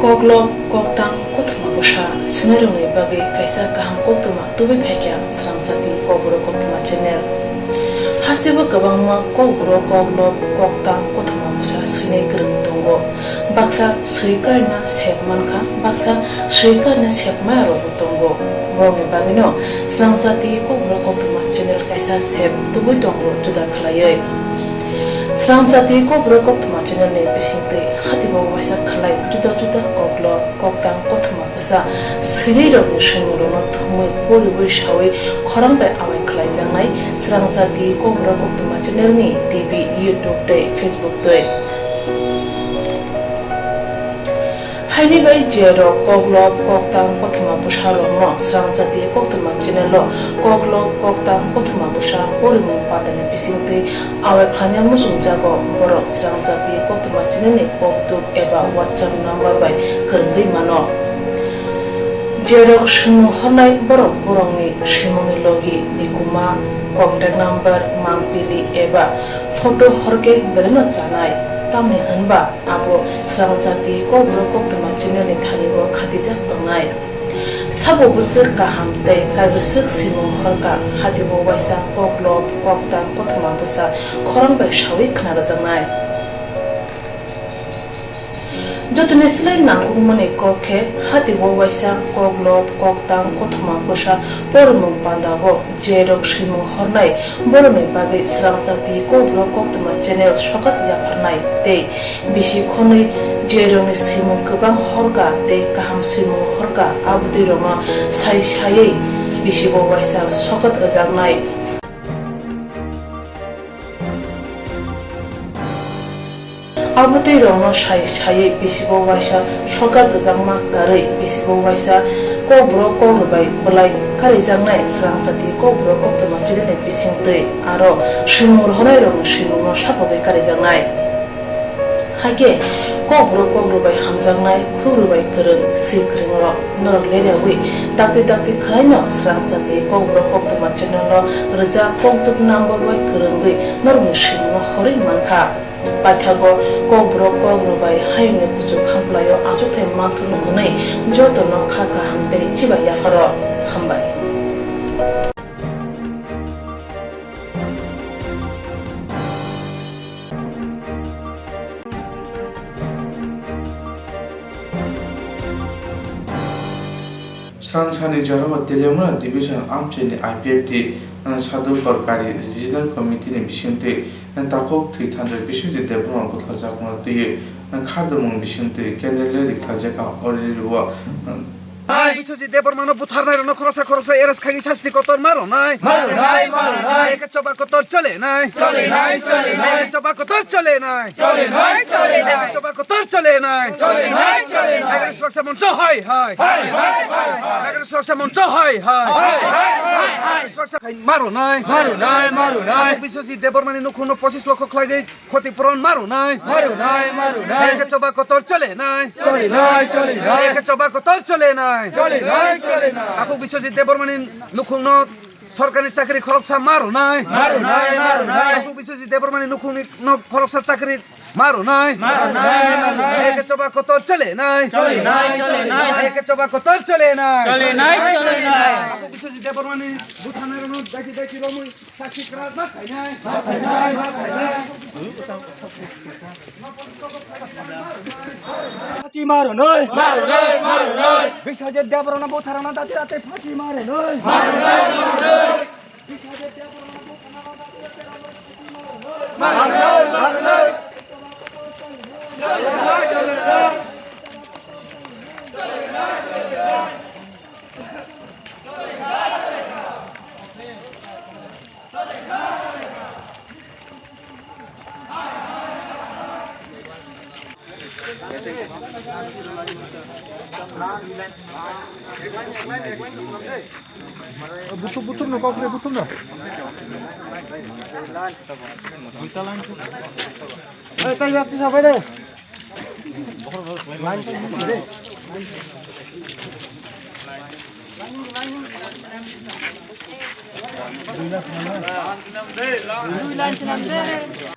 Koklob, koktang, kothoma bwsa swinairokni bagwi kaisa kaham koktwma tubui phaikha Srangchati Kokborok Koktwma channel. Hasteo kwbangma kokborok, koklob, koktang, kothoma bwsa swinai kwrwng tongo. Baksa swi karina sep mankha, baksa swi karina sep maya rokbo tongo. Borokni bagwino Srangchati Kokborok Koktwma channel kaisa sep tubui tongo juda khlaiwi. Srangchati Kokborok Koktwma channel ni bisingtwi hatibo waisa khlai juda juda koklob, koktang, kothoma bwsa swinai rokni swimung rokno thumwi poriwi sawi khorang bai amai khlaijaknai Srangchati Kokborok Koktwma channel ni T V, YouTube tei Facebook twi. Haini bai je rok koklop koktang kothoma bwsa rokno Srangchati koktwma channel o koklop koktang kothoma bwsa porimung patani bisingtwi awai khlaina muchungjago borok Srangchati koktwma channel ni kokduk eba WhatsApp number bai kwrwngwi mano. Je rok swngmung hornai borok borokni swimungni logi, nikuma, contact number, mangpili eba photo horkhe belaino chanai, tamni hwnba abo Srangchati kokborok koktwma channel ni thani o khatijak tongnai. Sabo bwswk kaham tei kaibwswk swimung horka, hatio waisa koklop koktang kothoma bwsa khorang bai sawi khna rwjaknai. Jotoni slai nangkukmani kok khe, hatio waisa koklop koktang kothoma bwsa porimung panda o je rok swimung hornai borokni bagwi Srangchati kokborok koktwma channel sokat yapharnai tei bisi khonwi je rokni swimung kwbang horka tei kaham swimung horka abotwi rokno sai saiwi bisi bo waisa sokat rwjaknai. Abotwi rokno sai saiwi bisibo waisa sokat rwjakma karwi bisibo waisa kokborok kokrwbai bwlai karijaknai Srangchati kokborok koktwma channel ni bisingtwi aro swimung rohornai rokni swimungno sapogwi karijaknai. Haikhe kokborok kokrwbai hamjaknai, khukrwbai kwrwng, swi kwrwng rok norok leriawi dakti dakti khwlaino Srangchati kokborok koktwma channel o rwjak kokduk number bai kwrwngwi norokni swimungno horwi mankha. Paithago kokborok kokrwbai hayungni kuchuk khamplaio achukthai manthurno hwnwi jotono kha kaham tei chibai yapharo. Hambai. Srangsani jorao Teliamura Division amchaini I P F T, eh, Sadhu Korkari Regional Committee ni bisingtwi, eh, takhuk thwi thansa Biswajit Debbarma butharjakmano twiwi, eh, khadimung bisingtwi candle rally khlaijak. O rally o, eh, Biswajit Debbarmano butharnairokno khoroksa khoroksa arrest khaigwi sasti kotor ma rwnai. Ma rwnai, ma rwnai. Eke choba kotor chole nai. Chole nai, chole nai. Eke choba kotor chole nai. Chole nai, chole nai. Eke choba kotor chole nai. Chole nai, chole nai. Nagarjuna Suraksha Moncho hai hai. Hai, hai, hai, hai. Nagarjuna Suraksha Moncho hai hai. Hai, hai, hai, hai. Suraksha khai ma rwnai. Ma rwnai, ma rwnai. Biswajit Debbarmani nukhungno pochis lokho khlaigwi khoti puron ma rwnai. Ma rwnai, ma rwnai. Eke choba kotor chole nai. Chole nai, chole nai. Eke choba kotor chole nai. Chole nai, chole nai. Takhuk Biswajit Debbarmani nukhungno sorkarni chakri khoroksa ma rwnai. Ma rwnai, ma rwnai. Takhuk Biswajit Debbarmani nukhungni no khoroksa chakri ma rwnai. Ma rwnai, ma rwnai. Eke choba kotor chole nai. Chole nai, chole nai. Eke choba kotor chole nai. Chole nai, chole nai. Takhuk Biswajit Debbarmani butharnairokno daki daki romwi. Sakhi kwrak ma khainai. Ma khainai, ma khainai. Phachi ma rwnai. Ma rwnai, ma rwnai. Biswajit Debbarma butharna dati dati phachi ma rwnai. Ma rwnai, ma rwnai. Biswajit Debbarma butharna dati dati phachi ma rwnai. Ma rwnai, ma rwnai. Butuh, butuh no, kau kena butuh no. Duita line tu. Eh, tadi waktu sampai deh.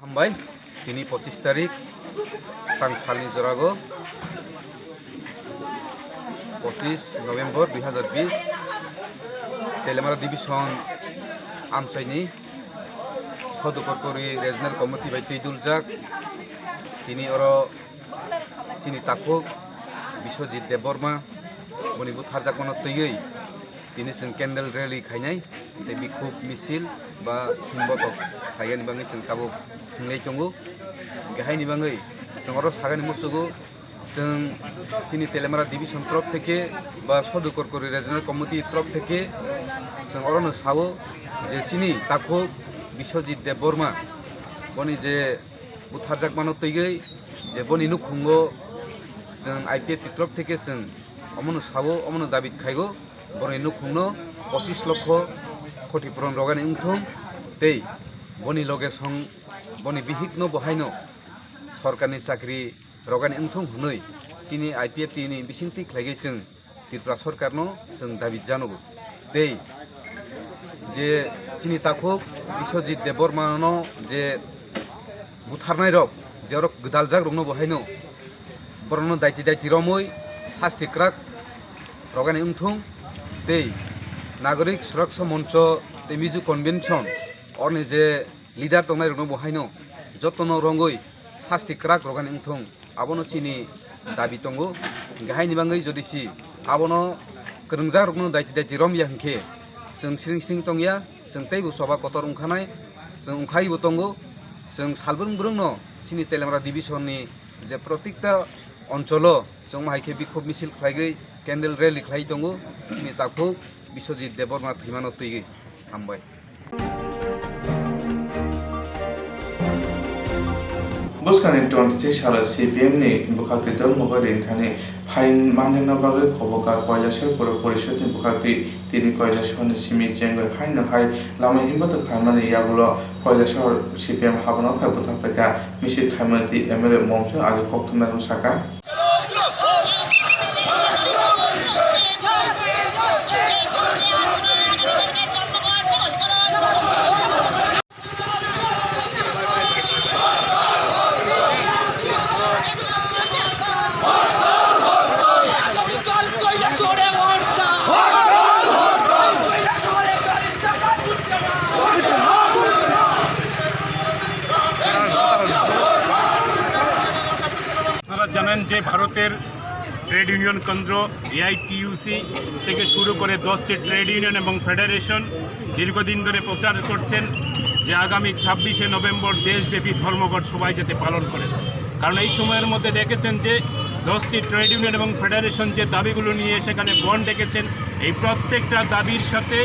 Hambai, tini pochis tarik, sang salni jorago, pochis November dui hazar bis, Teliamura Division amchaini Sodhu Korkori Regional Committee bai twi duljak. Tini oro chini takhuk Biswajit Debbarma boni butharjakmano twiwi tini chwng candle rally khainai tei bikhuk misil ba himbotok khaiyani bagwi chwng tabuk hinglai tongo. Hingkhe haini bagwi chwng oro sagani muchugo. Chwng chini Teliamura Division torof theke ba Sodhu Korkori Regional Committee torof theke chwng orono sao je chini takhuk Biswajit Debbarma boni je butharjakmano twiwi je boni nukhungo Chwng I P F T ni torop theke chwng omono sao, omono dabi khaigo, boroni nukhungno pochis lokho khoti puron rogani wngthung tei boni loge song boni bihikno bo haino sorkarni chakri rogani wngthung hwnwi chini I P F T ni bisingtwi khlaigwi chwng Tripura sorkarno chwng dabi janogo. Tei je chini takhuk Biswajit Debbarmano je butharnairok, je orok gwdaljak rokno bo haino borokno daiti daiti romwi sasti kwrak rogani wngthung tei Nagorik Suraksha Moncho tei Mizo Convention orni je leader tongnairokno bo haino jotono rongwi sasti kwrak rogani wngthung. Abono chini dabi tongo. Hinkhe haini bagwi jodi si abono kwrwngjak rokno daiti daiti romya hinkhe chwng siring siring tongya, chwng teibo choba kotor wngkhanai, chwng wngkhaibo tongo. Chwng salbrwng brwngno chini Teliamura division ni je protikta oncholo chwngma hai khe bikhub misil khlaigwi candle rally khlai tongo chini takhuk Biswajit Debbarma thwimano twiwi. Hambai. Bwskangni twenty six salo C P M ni bwkhaktwi dol mokol ringthani phain manjakna bagwi Koboka Kailasor Pura Porishod ni bwkhaktwi tini Kailasor ni simi chengwi haino hai lama himbato khlaimani yagulo Kailasor C P M habano phai bwthak phaikha misil khaimani twi M L A Momsoi Adi koktwma rok saka. আপনারা জানেন যে ভারতের trade union কেন্দ্র, এআইটিইউসি থেকে শুরু করে দশটি trade union এবং ফেডারেশন দীর্ঘদিন ধরে প্রচার করছেন যে আগামী ছাব্বিশে নভেম্বর দেশব্যাপী ধর্মঘট সবাই যাতে পালন করেন। কারণ এই সময়ের মধ্যে দেখেছেন যে দশটি ট্রেড ইউনিয়ন এবং ফেডারেশন যে দাবিগুলো নিয়ে সেখানে বন্ধ ডেকেছেন, এই প্রত্যেকটা দাবির সাথে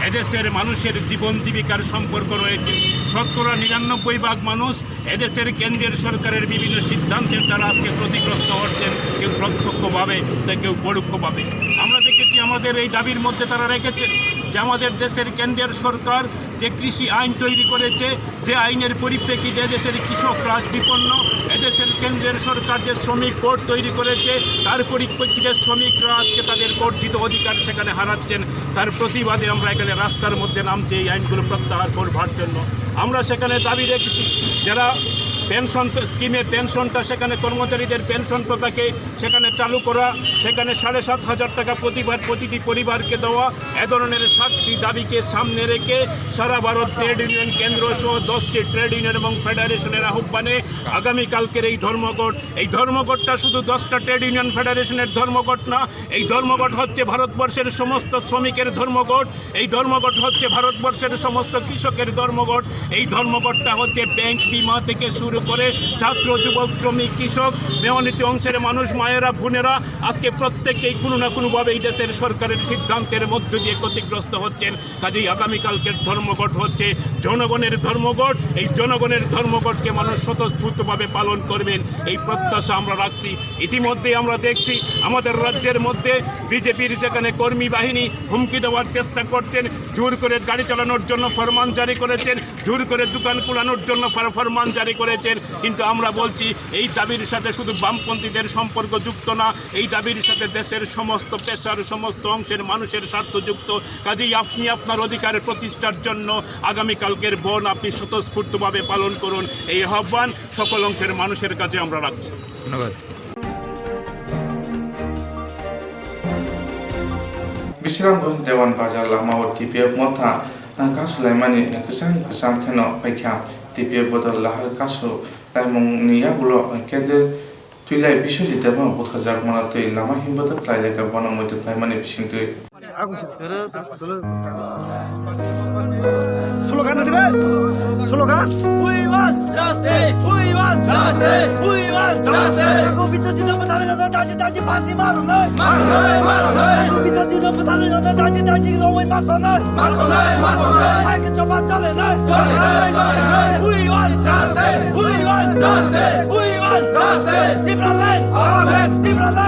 এদেশের মানুষের জীবন জীবিকার সম্পর্ক রয়েছে। শতকরা নিরানব্বই ভাগ মানুষ এদেশের কেন্দ্রের সরকারের বিভিন্ন সিদ্ধান্তের দ্বারা আজকে ক্ষতিগ্রস্ত হচ্ছেন, কেউ প্রত্যক্ষভাবে, তো কেউ পরোক্ষভাবে। আমরা দেখেছি আমাদের এই দাবির মধ্যে তারা রেখেছেন যে আমাদের দেশের কেন্দ্রের সরকার যে কৃষি আইন তৈরি করেছে, যে আইনের পরিপ্রেক্ষিতে এদেশের কৃষকরা আজ বিপন্ন, এদেশের কেন্দ্রের সরকার যে শ্রমিক কোড তৈরি করেছে, তার পরিপ্রেক্ষিতে শ্রমিকরা আজকে তাদের অর্জিত অধিকার সেখানে হারাচ্ছেন। তার প্রতিবাদে আমরা এখানে রাস্তার মধ্যে নামছি এই আইনগুলো প্রত্যাহার করবার জন্য। আমরা সেখানে দাবি রেখেছি, যারা পেনশন স্কিমে পেনশনটা, সেখানে কর্মচারীদের পেনশন প্রথাকে সেখানে চালু করা, সেখানে সাড়ে সাত হাজার টাকা প্রতিবার প্রতিটি পরিবারকে দেওয়া, এ ধরনের সাতটি দাবিকে সামনে রেখে সারা ভারত ট্রেড ইউনিয়ন কেন্দ্র সহ দশটি ট্রেড ইউনিয়ন এবং ফেডারেশনের আহ্বানে আগামীকালকের এই ধর্মঘট, এই ধর্মঘটটা শুধু দশটা ট্রেড ইউনিয়ন ফেডারেশনের ধর্মঘট না, এই ধর্মঘট হচ্ছে ভারতবর্ষের সমস্ত শ্রমিকের ধর্মঘট, এই ধর্মঘট হচ্ছে ভারতবর্ষের সমস্ত কৃষকের ধর্মঘট। এই ধর্মঘটটা হচ্ছে ব্যাংক, বিমা থেকে শুরু করে ছাত্র, যুবক, শ্রমিক, কৃষক, মেহনতি অংশের মানুষ, মায়েরা, বোনেরা আজকে প্রত্যেকেই কোনো না কোনোভাবে এই দেশের সরকারের সিদ্ধান্তের মধ্য দিয়ে ক্ষতিগ্রস্ত হচ্ছেন। কাজেই আগামীকালকের ধর্মঘট হচ্ছে জনগণের ধর্মঘট। এই জনগণের ধর্মঘটকে মানুষ স্বতঃস্ফূর্তভাবে পালন করবেন, এই প্রত্যাশা আমরা রাখছি। ইতিমধ্যে আমরা দেখছি আমাদের রাজ্যের মধ্যে বিজেপির যেখানে কর্মী বাহিনী হুমকি দেওয়ার চেষ্টা করছেন, জোর করে গাড়ি চালানোর জন্য ফরমান জারি করেছেন, জোর করে দোকান খোলানোর জন্য ফর-, ফরমান জারি করেছেন। কিন্তু আমরা বলছি, এই দাবির সাথে শুধু বামপন্থীদের সম্পর্ক যুক্ত না, এই দাবির সাথে দেশের সমস্ত পেশার, সমস্ত অংশের মানুষের স্বার্থ যুক্ত। কাজেই আপনি আপনার অধিকার প্রতিষ্ঠার জন্য আগামীকালকের বন আপনি স্বতঃস্ফূর্তভাবে পালন করুন। এই আহ্বান সকল অংশের মানুষের কাছে আমরা রাখছি। ধন্যবাদ। Bisramganj Dewan Bazar lama o T P F motha kasulaimani kwchang kwchang kheno paikha. T P F bodol lahar kasu laimungni yagulo kede twilai Biswajit Debbarma butharjakmano twi lama himboto khlai lekha bono muitu khlaimani bisingtwi. Slogan na dibe? Slogan? We want justice! We want justice! We want justice! Aku bicha chino patale na daji daji pasi maru nai. Maru nai, maru nai. Aku bicha chino patale na daji daji roi maso nai. Maso nai, maso nai. Hai ke choba chale nai. Chale nai, chale nai. We want justice! We want justice! We want justice! Tipraland! Our land! Tipraland!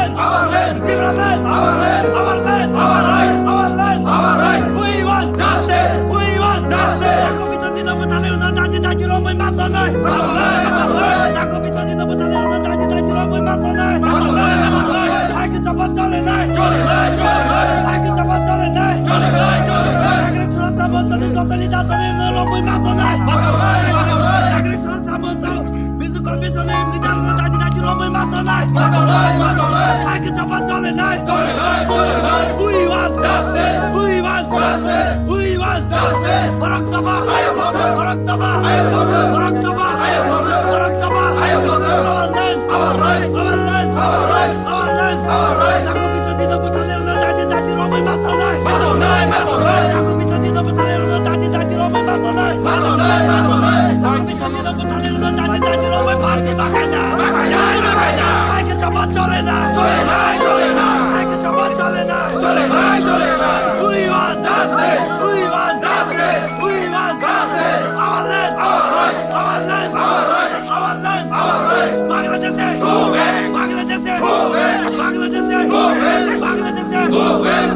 Convention ni leader no daji daji romwi ma sonai. Ma sonai, ma sonai. Hai khe chapa chole nai. Chole nai, chole nai. We want justice. We want justice. We want justice. Borok taba. Ayok lothar. Borok taba. Ayok lothar. Borok taba. Ayok lothar. Borok taba. Ayok lothar. Our land. Our right. Our land. Our right. Our land. Our right. Nangkuk bisa dino bwtharni rwno daji daji romwi ma sonai. Ma sonai, ma sonai. Nangkuk bisa dino bwtharni rwno daji daji romwi ma sonai. Ma sonai, ma sonai. Nangkuk bisa dino bwtharni rwno daji daji romwi phasi ma khaina. Ma khaina, ma khaina. Hai khe chapa chole nai. Chole nai, chole nai. Hai khe chapa chole nai. Chole nai, chole nai. We want justice. We want justice. We want justice. Our land. Our right. Our land. Our right. Our land. Our right. Bangladesh. Go back. Bangladesh. Go back. Bangladesh. Go back. Bangladesh. Go back.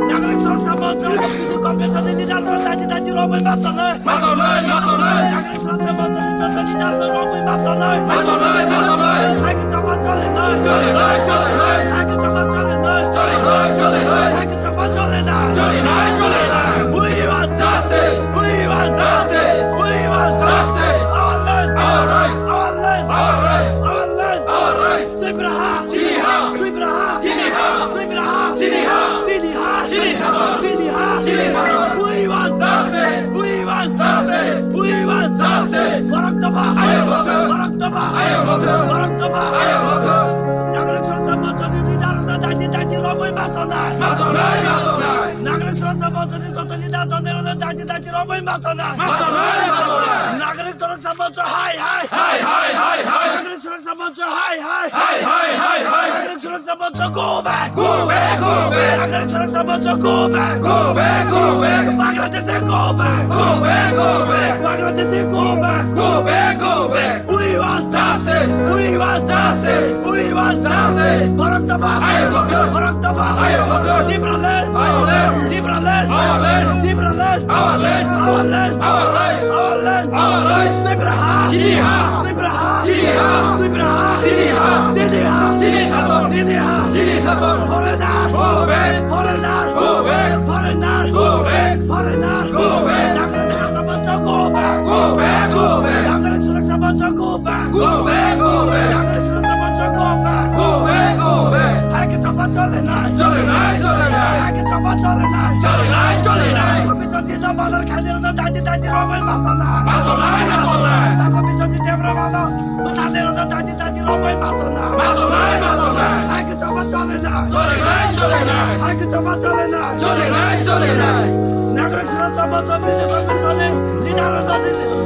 Nagarik Suraksha Monch, Convention ni leader no daji daji romwi ma sonai. Ma sonai, ma sonai. Nagarik Suraksha Monch ni leader no romwi ma sonai. Ma sonai, ma sonai. Hai khe chapa chole nai. Chole nai, chole nai. Hai khe chapa chole nai. Chole nai, chole nai. Hai khe chapa chole nai. Chole nai, chole nai. We want justice. We want justice. We want justice. Our land. Our rights. Our land. Our rights. Our land. Our rights. Tripura ha. Chini ha. Tripura ha. Chini ha. Tripura ha. Chini ha. Chini ha. Chini shason. Chini ha. Chini shason. We want justice. We want justice. We want justice. Borok taba. Ayok lothar. Borok taba. Ayok lothar. Borok taba. Ayok lothar. Nagarik Suraksha Monch ni leader no daji daji romwi ma sonai. Ma sonai, ma sonai. Nagarik Suraksha Monch ni joto leader no daji daji romwi ma sonai. Ma sonai, ma sonai. Nagarik Suraksha Monch hai hai. Hai hai hai hai. Nagarik Suraksha Monch hai hai. Hai hai hai hai. Nagarik Suraksha Monch go back. Go back, go back. Nagarik Suraksha Monch go back. Go back, go back. Bangladesh go back. Go back, go back. Bangladesh go back. Go back, go back. We want justice. We want justice. We want justice. Borok taba. Ayok lothar. Borok taba. Ayok lothar. Tipraland. Our land. Tipraland. Our land. Tipraland. Our land. Our land. Our rights. Our land. Our rights. Tripura ha. Chini ha. Tripura ha. Chini ha. Tripura ha. Chini ha. Chini ha. Chini shason. Chini ha. Chini shason. Foreigner. Go back. Foreigner. Go back. Foreigner. Go back. Foreigner. Go back. Nagarik Suraksha Monch go back. Go back. Go back. Nagarik Suraksha Monch go back. Go back, go back. Nagarik Suraksha Monch go back. Go back, go back. Hai khe chapa chole nai. Chole nai, chole nai. Hai khe chapa chole nai. Chole nai, chole nai. Nangkuk bisa dino bwtharni rwno daji daji romwi ma sonai. Ma sonai, ma sonai. Nangkuk bisa dino bwtharni rwno daji daji romwi ma sonai. Ma sonai, ma sonai. Hai khe chapa chole nai. Chole nai, chole nai. Hai khe chapa chole nai. Chole nai, chole nai. Nagarik Suraksha Monch Mizo Convention ni leader no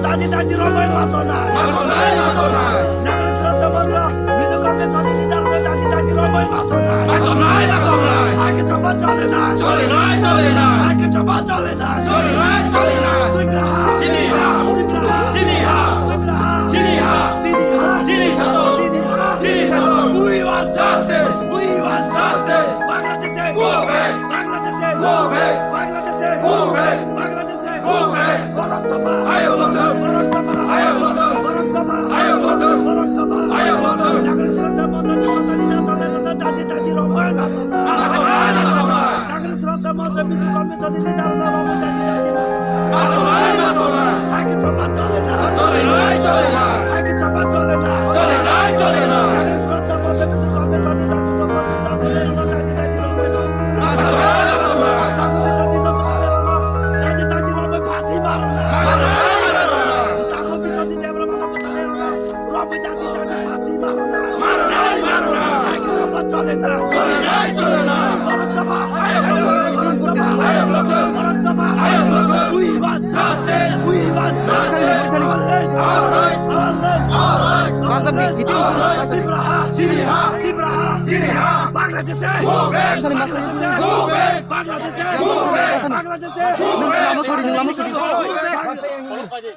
daji daji romwi ma sonai. Ma sonai, ma sonai. Nagarik Suraksha Monch Mizo Convention ni leader no daji daji romwi ma sonai. Ma sonai, ma sonai. Hai khe chapa chole nai. Chole nai, chole nai. Hai khe chapa chole nai. Chole nai, chole nai. Tripura ha. Chini ha. Tripura ha. Chini ha. Tripura ha. Chini ha. Chini ha. Chini shason. Chini ha. Chini shason. We want justice. We want justice. Bangladesh. Go back. Bangladesh. Go back. Bangladesh. Go back. Bangladesh. Go back. Borok taba. Ayok lothar. Borok taba. Ayok lothar. Borok taba. Ayok lothar. Borok taba. Ayok lothar. Nagarik Suraksha Monch ni joto leader no daji daji romwi ma sonai. Ma sonai, ma sonai. Nagarik Suraksha Monch Mizo Convention ni leader no romwi daji daji ma sonai. Ma sonai, ma sonai. Hai khe chapa chole nai. Chole nai, chole nai. Hai khe chapa chole nai. Chole nai, chole nai. Nagarik Suraksha Monch Mizo Convention ni joto leader no romwi daji daji romwi ma sonai. Ma sonai, ma sonai. Nangkuk bisa dino bwtharni rwno daji daji romwi phasi ma rwnai. Ma rwnai, ma rwnai. Nangkuk bisa dino bwtharni rwno romwi daji daji phasi ma rwnai. Ma rwnai, ma rwnai. Hai khe chapa chole nai. Chole nai, chole nai. Borok taba. Ayok lothar. Borok taba. Ayok lothar. Borok taba. Ayok lothar. We want justice. We want justice. Our land. Our rights. Our land. Our rights. Our land. Tripura ha. Chini ha. Tripura ha. Chini ha. Bangladesh. Go back. Bangladesh. Go back. Bangladesh. Go back. Bangladesh. Go back. Nwng lama sori, nwng lama sori.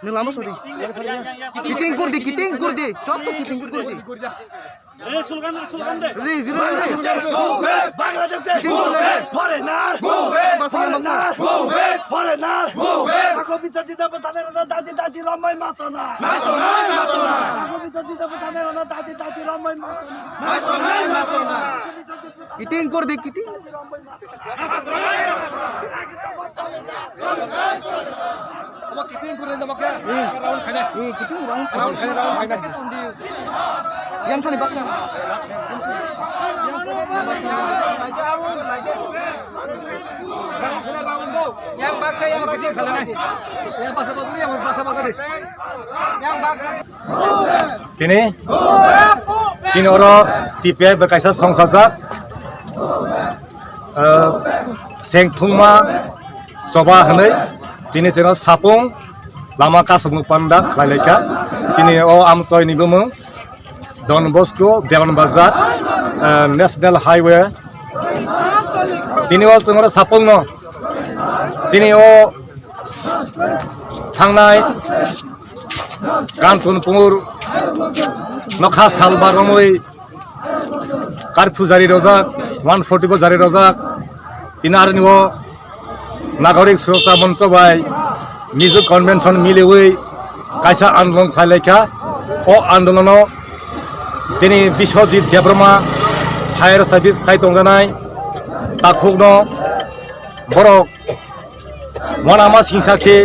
Nwng lama sori. Kiting kurdi, kiting kurdi. Chotto kiting kurdi. Eh, slogan, slogan de. Re, zero, re. Bangladesh, go back. Bangladesh, go back. Foreigner, go back. Foreigner, go back. Foreigner, go back. Nangkuk bisa dino bwtharni rwno daji daji romwi ma sonai. Ma sonai, ma sonai. Nangkuk bisa dino bwtharni rwno daji daji romwi ma sonai. Ma sonai, ma sonai. Kiting kurdi, kiting. Yang tadi baksa. Yang baksa yang kecil kalau nih. Yang baksa baksa yang baksa baksa deh. Yang baksa. Tini chini oro T P F bai kaisa songsajak, ah, seng thungma choba hwnwi tini chini sapung lama kasukmung panda khlai laikha. Chini o amchoi ni bumung Don Bosco, Dewan Bazar, ah, National Highway. Tini o chwng oro sapung no chini o thangnai Kanchanpur nokha salba romwi curfew jari rojak, one forty bo jari rojak. Tini aroni o Nagorik Suraksha Moncho bai Mizo Convention miliwi kaisa andolon khlai laikha. O andolono chini Biswajit Debbarma fire service khai tongjanai takhukno borok uanama singsa khe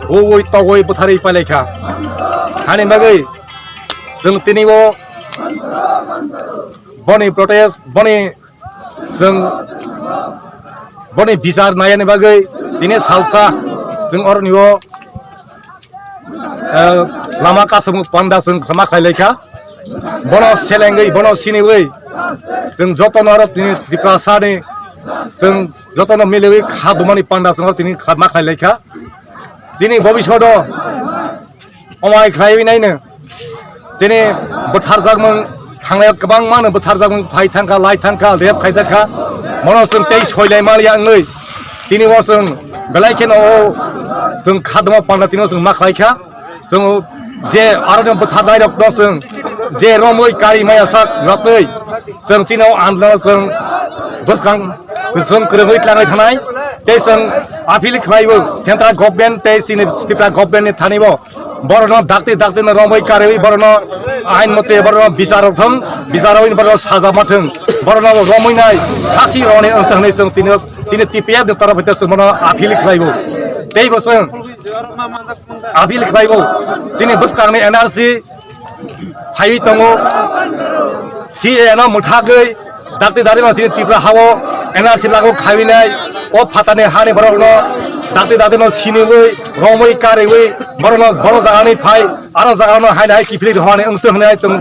buwi togwi bwtharwi pailaikha. Hani bagwi chwng tini o boni protest, boni chwng boni bichar naiyani bagwi tini salsa chwng oroni o eh, lama kasukmung panda chwng khama khlai laikha. Bono selengwi, bono siniwi chwng jotono oro tini Tiprasani chwng jotono miliwi kha dumani panda chwng oro tini khama khlai laikha. Chini bobishodo omai khlaiwi naino chini bwtharjakmung thangnai kwbangma no bwtharjakmung phai thangkha, lai thangkha, rep khaijakha. Bono chwng tei soilai maliya wngwi tini o chwng belai kheno o chwng khaduma panda tini o chwng ma khlaikha. Chwng je aro no bwtharnai rok no chwng je romwi kari maya sak ratwi chwng chini o andolon chwng bwskang chwng kwrwngwi tlangwi thanai tei chwng appeal khlaiwi central government tei chini Tripura government ni thani bo borokno dakti dakti no romwi karwi borokno ain mote borokno bichar rok thung, bichar rwi borokno saja ma thung, borokno romwi nai khasi roni wng thung hinwi chwng tini chini T P F ni torof hwnkhe chwng bono appeal khlaibo. Tei bo chwng appeal khlaibo chini bwskangni N R C phaiwi tongo. C A A no mwthagwi dakti dakti no chini Tripura hao N R C lagu khaiwi nai o phatani hani borokno dakti dakti no siniwi romwi kariwi borokno boro jagani phai aro jagano haini hai kiphilwi rohani wngtwi hwnwi hai tong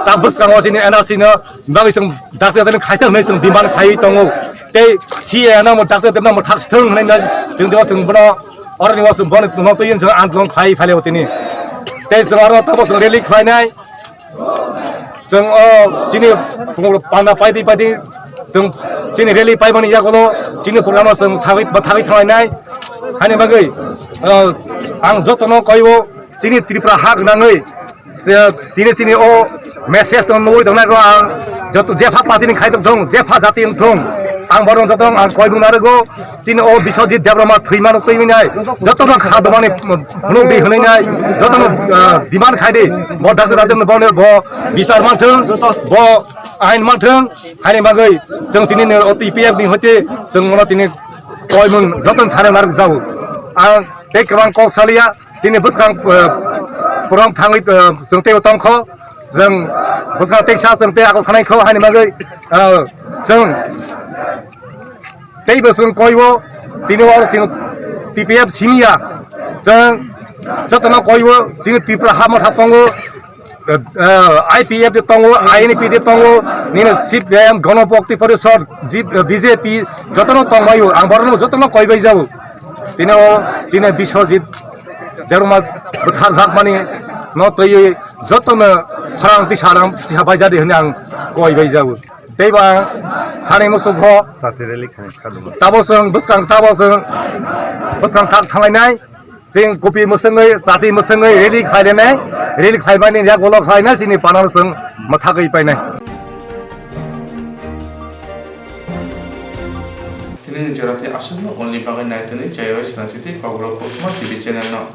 ta bwskango chini N R C no bagwi chwng dakti dakti no khaithok hwnwi chwng demand khaiwi tongo tei C A A no mwthagwi dakti no mwthak sithwng hwnwi chwng dima chwng bono oroni o chwng bono tongtwi chwng andolon khlai phailaio tini tei chwng aro tamo chwng rally khlainai. Chwng o chini panda paidi paidi chwng chini rally paimani yagulo chini program o chwng thagwi thagwi thanglainai. Hani bagwi, o, ang jotono koibo chini Tripura ha gwnangwi je tini chini o message no nugwi tongnai rok ang joto jepha party ni khai tong thung, jepha jati wng thung, ang borok joto ang koi bung narwgo. Chini o Biswajit Debbarma thwima rok twi minai jotono kha domani phunuk di hwnwi nai jotono, ah, demand khai di bo dakti dakti bo bo bichar man thung bo ain man thung hani bagwi chwng tini ni o T P F ni hoite chwng mono tini koimung jotono thana narwk jago. Ang tei kwbang kok saliya chini bwskang, ah, program thangwi, ah, chwng teibo tongkho chwng bwskang teisa chwng tei ako khanai kho hani bagwi, ah, chwng Tei bo chwng koi o tini o chwng T P F simi ya. Chwng jotono koi o chini Tripura ha motha tongo, eh, I P F de tongo, I N P de tongo, nini C P I M Ganapakti Parishad, G-, eh, B J P jotono tongbai o. Ang borokno jotono koi bai jao. Tini o chini Biswajit Debbarma bwthar jakmani no twi jotono khorang tisa rang tisa bai jadi hwnwi ang koi bai jao. Tei ba sani muchung kho. Chati rally khai kha duma. Tabo chwng bwskang tabo chwng bwskang thak thanglainai. Chwng kupi mwswngwi chati mwswngwi rally khlailainai. Rally khlaimani yak ulo khlainai chini panel chwng mwthagwi painai. Tini ni jora tei aswkno only bagwi nai tini chayawai swnam siti Kokborok Koktma T V channel no.